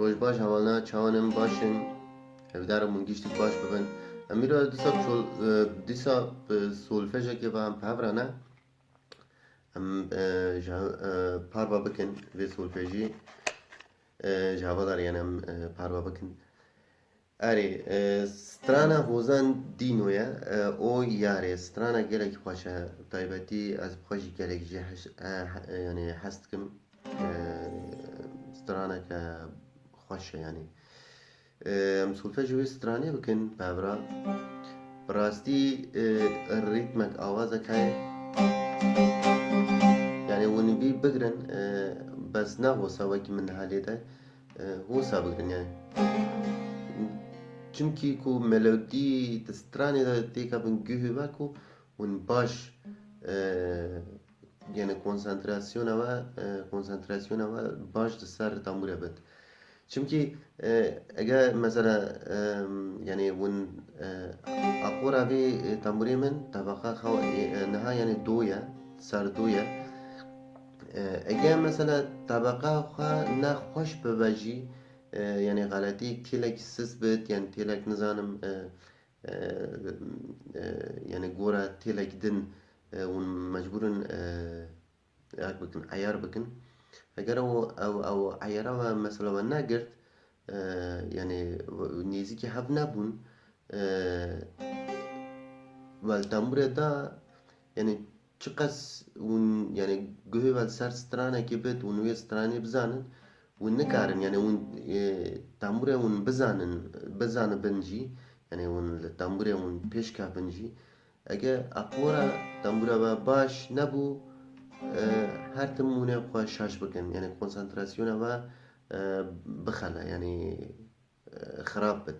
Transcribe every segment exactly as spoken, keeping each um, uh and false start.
Roj baş hevalna, çawan in, baş in? Hêvîdar im hûn giştî baş bibin. Em îro dîsa bi sol-, e, dîsa bi solfejekê ve em bi hev re ne. Em, e, ji hev-, e, parva bikin vê solfejî. E, ji hevadarê em, e, parva bikin. Erê, e, strana Hozan Dîno ye, e, o yarê. Strana gelek xweş e, taybetî ez bi xwe jî gelek jê hez-, e, he-, e, yanî hez dikim. E, straneke xweş e yanî. E, em solfej wê stranê bikin bi hev re. Bi rastî, e, rîtmek awazek heye. Yanî hûn vî bigirin, e, bes ne hosa wekî min niha lê de. E, hosa bigirin yani. Çimkî ku melodî di stranê de têkevin guhê we ku hûn baş, e, yani konsantrasyona we, e, konsantrasyona we baş di ser tembûre bit. Çimkî, e, eger mesela, e, yani hûn, e, aqora vê, e, tembûrê min tebeqa xew-, e, e, niha yani do ye, ser do ye. E, eger mesela tebeqa xwe ne xweş bibe jî, e, yani xeletî têlek sist bit, yani têlek nizanim, e, e, e, yani gora têlek din, e, hûn mecbûr in, e, yak bikin, eyar bikin. Eger ew, ew, ew eyara we mesela we negirt, e, yani nêzîkî hev nebûn, e, wel tembûrê da, yani çiqas hûn, yani guhê we li ser stranekê bit, hûn wê stranê bizanin, hûn nikarin, yani hûn, e, tembûrê hûn bizanin, bizanibin jî, yani hûn li tembûrê hûn pêş kevin jî, eger aqora tembûra we baş nebû, e, her tim hûn ê xwe şaş bikin, yani konsantrasyona we, e, bixele, yani, e, xirab bit.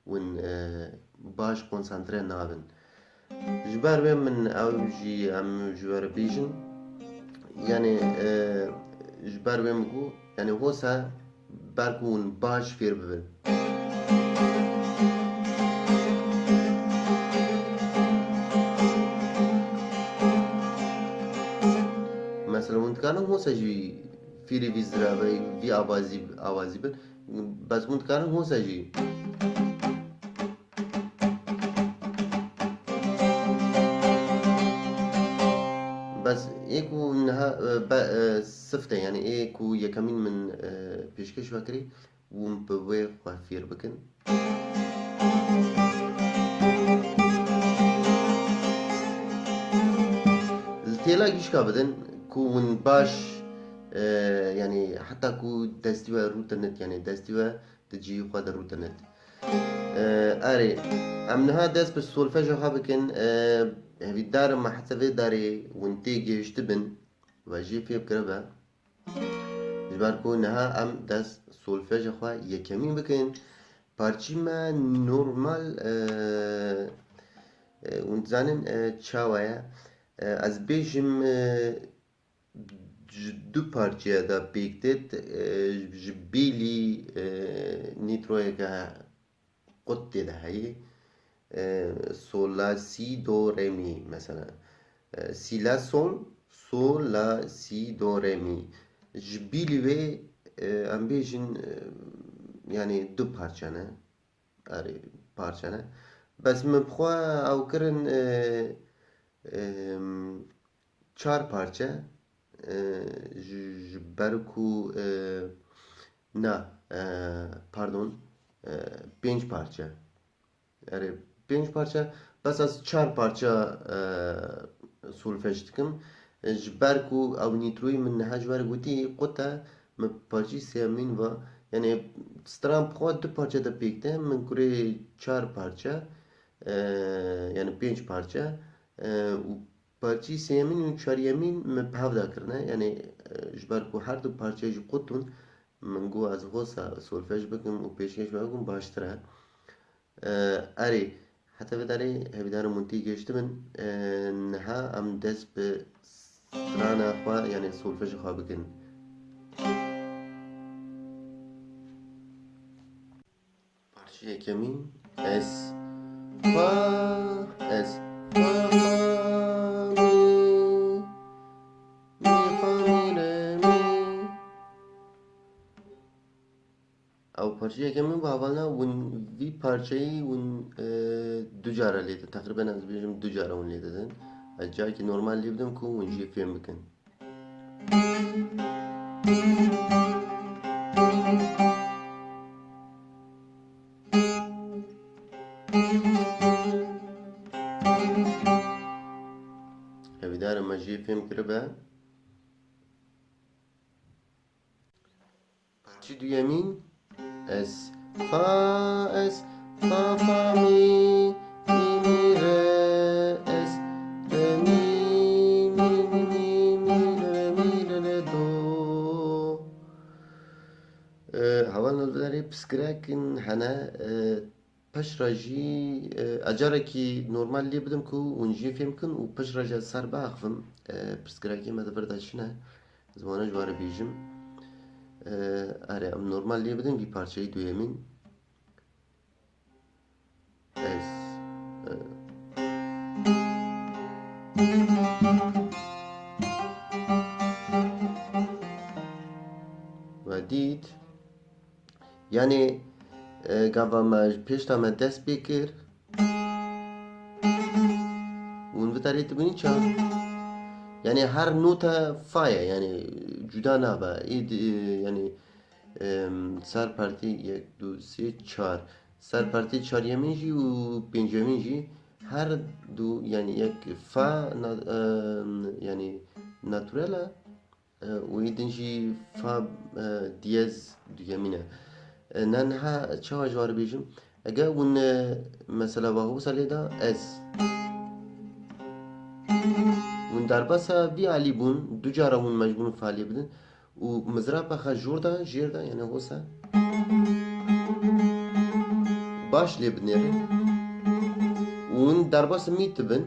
Hûn, e, baş konsantre nabin. Ji ber wê min ew jî em ji we re bêjin. Yani, e, ji ber wê min got, yani hosa ber ku hûn baş fêr bibin. Mesela hûn dikarin hosa jî fêrî vî zira ve vî avazî, avazî bin. Bes hûn dikarin hosa jî. Bes ê ku niha, e, be, e, sift e, yani ê ku yekemîn min, e, pêşkêş vekirî, hûn bi wê xwe fêr bikin. Li têla gişka bidin ku hûn baş, e, yani heta ku destî we rûtinit, yani destî we di cihî xwe de rûtinit. E, erê, em niha dest bi solfeja xwe bikin. E, hevîdar im me heta vê darê hûn tê gihiştibin ve jê fê bikiribe. Ji ber ku niha em dest solfeja xwe yekemîn bikin. Parçî me normal, e, e, hûn dizanin, e, çawa ye? E, ez bêjim, e, ji du parçeya de pêk têt, e, ji bîlî, e, nîtroyeke qut tê de heyî. E, sol, la, si, do, re, mi mesela. E, si, la, sol, sol, la, si, do, re, mi. Ji bîlî wê, e, em bêjin, e, yani du parçe ne. Erê, parçe ne. Bes min bi xwe ew kirin, e, e, çar parçe, e, ji, ji ber ku, e, na, e, pardon, e, pênc parçe. Erê, pênc parçe, bes ez çar parça, e, solfej dikim. E, ji ber ku ew nîtroyî min niha ji we re gotî qut e, min parçî sêyemîn va. Yani stran bi xwe du parçe de pêk te, min kurê çar parçe, e, yani pênc parçe, e, û parçî sêyemîn û çaryemîn min bi hev de kirine. Yani, e, ji ber ku her du parçe jî qut bûn, min got ez hosa solfej bikim û pêşkêş bikim baştir e. E, erê, heta vê darê hevîdar im hûn tê gihiştibin. E, niha em dest bi strana xwe, yani solfeja xwe bikin. Parçe yekemîn, ez, fa, ez, fa, fa, mi, mi, fa, mi, re, mi. Ew parçe yekemîn bû hevalna, hûn vî parçeyî hûn, e, du cara lê didin. Teqrîben ez bêjim du cara hûn lê didin. Ez carekî normal lê bidim ku hûn jî fêm bikin. Hêvîdar im me jê fêm kiribe. Parçeyê duyemîn, ez fa, ez fa, fa, mi, mi, mi, re, ez re, mi, mi, mi, mi, mi, re, re, mi, re, re, do. E, hevalno, li vê derê pirsgirêk hene, e, Piştre jî, e, ez carekî normal lê bidim ku hûn jî fêm bikin û piştre jî ez ser biaxivim. E, pirsgirêkê me di vir de çi ne? Ez wana ji we re bêjim. E, erê, em normal lê bidin vî parçeyê duyemîn. Ez, e, we dît. Yanî, e, gava me ji pêş de me dest pê kir. Hûn vê derê dibînin çawa? Yanî her nota fa ye, yanî cuda nabe. Ê di-, yanî, em, ser partî yek, du, sê, çar. Ser partî çaryemîn jî û pêncemîn jî her du, yanî yek fa na-, em, yanî naturel e. E, û ê din jî fa, e, diyez duyemîn e. E, ne niha çawa ji we re bêjim? Ege hûn, e, mesela, vahosa lê da ez. Hûn derbasa vî alî bûn, du cara hûn mecbûr in fa lê bidin. Û mizrapa xwe jor da, jêr da, yanî hosa. Baş lê binêrin. Û hûn derbasa mî dibin.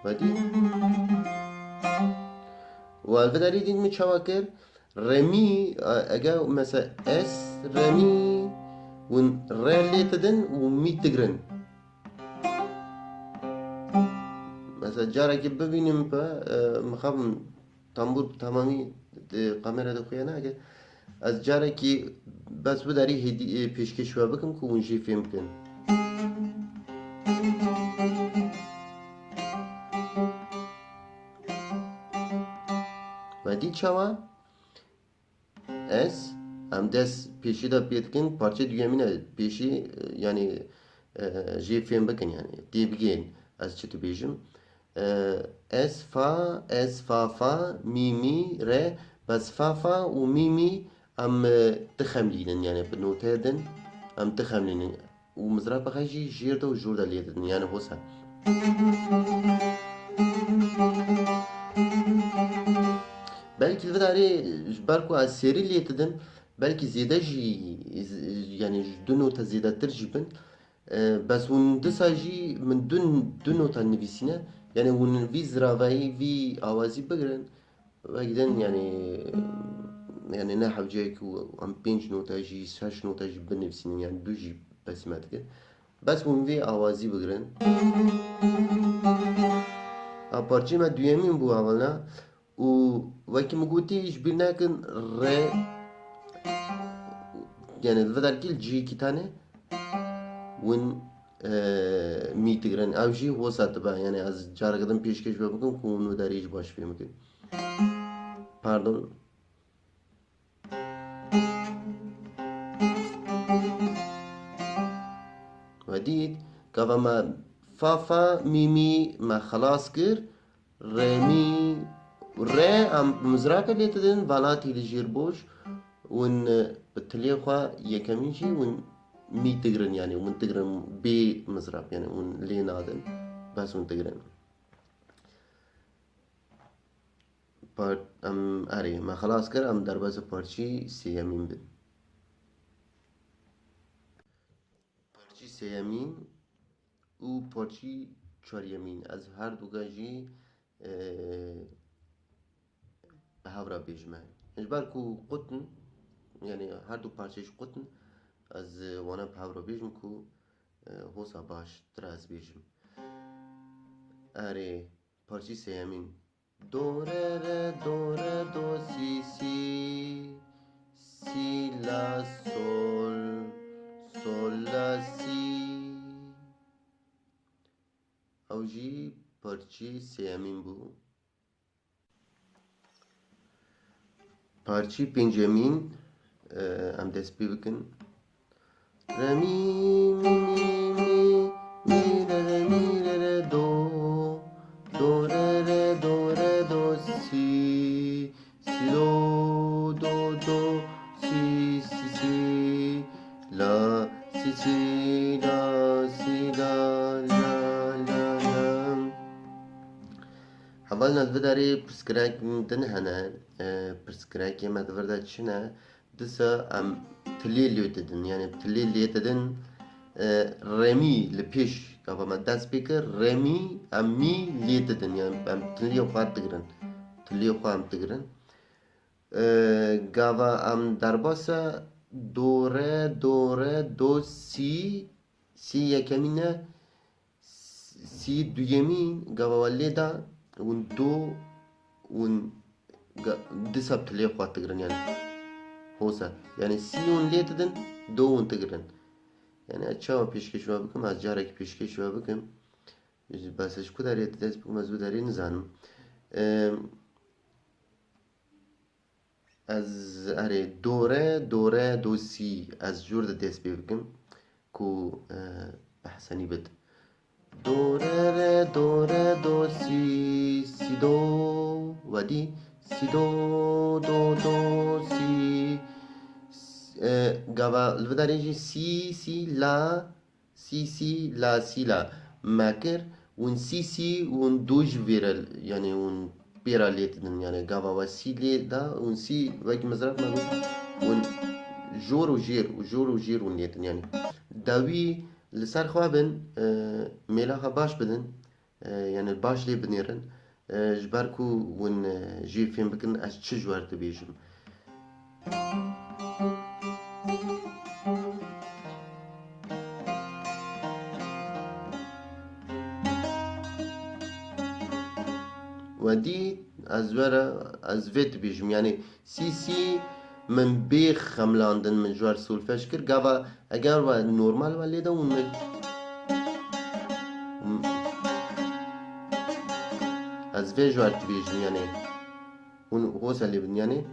Vedî. Û li vê derê dît min çawa kir? Remî, e, ege mesela ez remî, hûn re lê didin û mî digirin. Mesela carekî bibînim pe, e, mixabin Tembûr bi temamî di kamera de xuya nake. Ez carekî bes bi derî hêdî, ê, pêşkêş we bikim ku hûn jî fêm bikin. We dît çawa? Ez, em dest pêşî de pê dikin, parçeyê duyemîn e pêşî, e, yanî, e, jê fêm bikin, yanî tê bigihên ez çi dibêjim. E, ez fa, ez fa fa, mî mî, re, bes fa fa û mî mî em, e, dixemlînin, yanî bi noteyê din em dixemlînin. Û mizrapa xwe jî jêr de û jor de lê didin, yanî hosa. Belkî li vê derê ji ber ku ez sêrî lê didim, belkî zêde jî, yanî ji du nota zêdetir jî bin. E, bes hûn disa jî min du, du nota nivîsîne. Yanî hûn vî ziravayî, vî awazî bigirin. Wek din, yanî, yanî ne hewce ye ku em pênc nota jî, şeş nota jî binivîsînin, yanî du jî besî me dike. Bes hûn vî awazî bigirin. A parçeyê me duyemîn bû hevalna. Û wekî min gotî, ji bîr nekin re, yanî li vê derkî li cihekî tane hûn, e, mî digirin. Ew jî hosa dibe. Yanî ez careke din pêşkêş ve bikim ku hûn wê derê jî baş fêm bikin. Pardon. We dît, gava me fa fa mî mî me xelas kir, re mî, re em mizrapê lê didin, valatî li jêr boş, hûn bi tilê xwe yekemîn jî hûn mî digirin, yanî hûn digirin bê mizrap, yanî hûn lê nadin, bes hûn digirin. Par-, em, erê, me xelas kir, em derbasî parçî sêyemîn bin. Parçî sêyemîn û parçî çaryemîn, ez her duka jî, e, bi hev re bêjime. Ji ber ku qutin, yanî her du parçe jî qutin, ez wana bi hev re bêjim ku, e, hosa baştir ez bêjim. Erê, parçî sêyemîn. Do, re, re, do, re, do, si, si, si, la, sol, sol, la, si. Ew jî parçeyê sêyemîn bû. Parçeyê pêncemîn, e, em dest pê bikin. Re, mi, mi, mi, mi, mi, re, re, mi, re, re, do, do, re, re, do, re, do, si, si, do, do, do, si, si, si, la, si, si, la, si, la, la, la, la. Hevalina, di vê derê pirsgirêk din hene. E, pirsgirêkê me di vir de çi ne? Disa em tilê lê didin. Yani tilê lê didin, e, remî li pêş gava me dest pê kir, remî em mî lê didin. Yani em tilê xwe digirin. Tilê xwe em digirin. E, gava em derbasa do, re, do, re, do, si, si yekemîn e, si duyemîn gava we lê da, hûn do, hûn ga-, disa tilê xwe digirin yani. Hosa. Yani si hûn lê didin, do hûn digirin. Yani ez çawa pêşkêş we bikim, ez carekî pêşkêş we bikim. Bes ez ji ku derê dest bikim, ez wê derê nizanim. Em, Ez, erê, do, re, do, re, do, si, ez jor de dest pê bikim ku, e, behsenî bit. Do, re, re, do, re, do, si, si, do, wedî, si, do, do, do, si, s-, e, gava li vê derê jî si, si, la, si, si, la, si, la me kir, hûn si, si, hûn do ji vê re, yani hûn pê re lê didin, yani gava we si lê da, hûn si wekî mizrab me got, hûn jor û jêr, û jor û jêr hûn lê didin, yani. Dawî li ser xwe bin, e, mêla xwe baş bidin, e, yani baş lê binêrin, e, ji ber ku hûn, e, jê fêm bikin ez çi ji we re dibêjim. We dî, ez were, ez vê dibêjim. Yani, si, si, min bê xemlandin min ji we re solfej kir. Gava, eger we normal we lê de hûn min, ez vê ji we re dibêjim, yani. Hûn hosa lê bin, yani.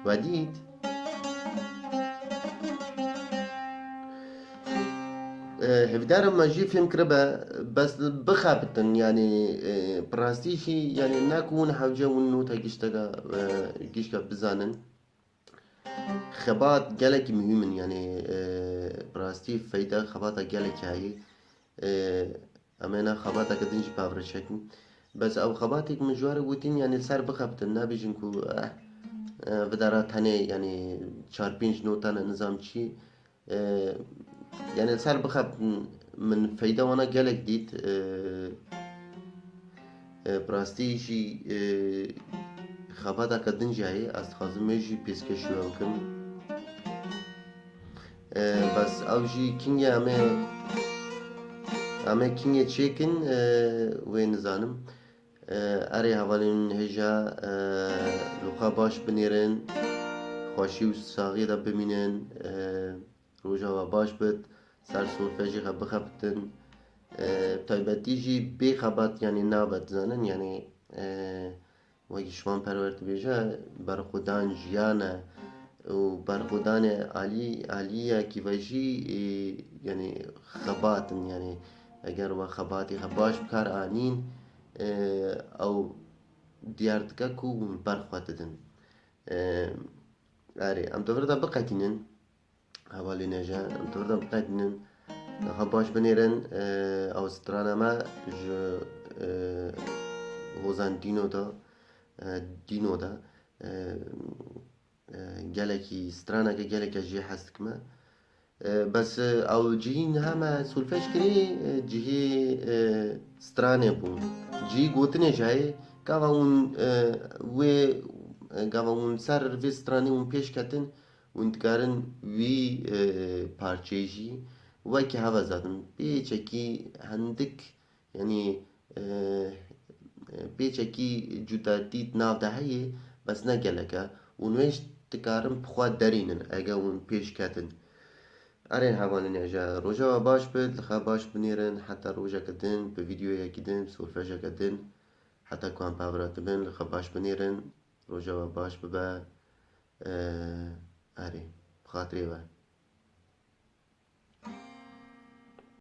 We dît. E, hêvîdarim me jî fêm kiribe, bes bixebitin, yani, e, bi rastî jî, yani, ne ku hûn hewce hûn nota gişteka, e, gişka bizanin. Xebat gelekî muhîm in, yani, e, bi rastî feyda xebata gelekî heye. E, em ê ne xebateke din jî pevre çekin. Bes ew xebatêk min ji we re gotin, yani ser bixebitin, nebêjin ku, eh, eh, vidara tenê, yani çar pênc nota ne nizam çi. E, yani ser bixebitin, min feyda wana gelek dît. E, e, bi rastî jî, e, xebateke din jî heye, ez dixwazim wê jî pêşkêşî we bikim. E, bes ew jî kingê em ê, em ê kingê çêkin, e, wê nizanim. E, erê hevalên hêja, e, li xwe baş binêrin, xweşî û saxiyê de bimînin, e, roja we baş bit, ser solfejê xwe bixebitin. E, taybetî jî bê xebat, yani nabe dizanin, yani, e, wekî Şivan Perwer dibêje, berxwedan jiyan e û berxwedanê alî, aliyekî ve jî, e, yani xebat in, yani eger we xebatê xwe baş bi kar anîn, e, ew diyar dike ku hûn ber xwe didin. E, erê, em di vir de biqetînin. Hevalên hêja, em di vir de biqedînin. Niha baş binêrin, e, ew strana me ji, e, Hozan Dîno de, e, Dîno de, e, e, gelekî straneke gelek ez jê hez dikime. E, bes, e, ew cihî niha me solfej kirî, e, cihê, e, stranê bû. Cihê gotinê jî heye, gava hûn, e, wê, e, gava hûn ser vê stranê hûn pêş ketin, hûn dikarin wî, e, parçeyê jî wekî hev zatin pêçekî hindik, Yanî, e, e, pêçekî cudatî di nav de heye, bes ne gelek e. Û nû jî dikarin bi xwe derînin, ege hûn pêş ketin. Erê hevalên hêja, roja we baş be, li xwe baş binêrin, heta rojeke din, bi vîdeoyekî din, bi solfejeke din, heta ku em bi hev re dibin, li xwe baş binêrin, roja we baş bibe. E, erê, bi xatirê we.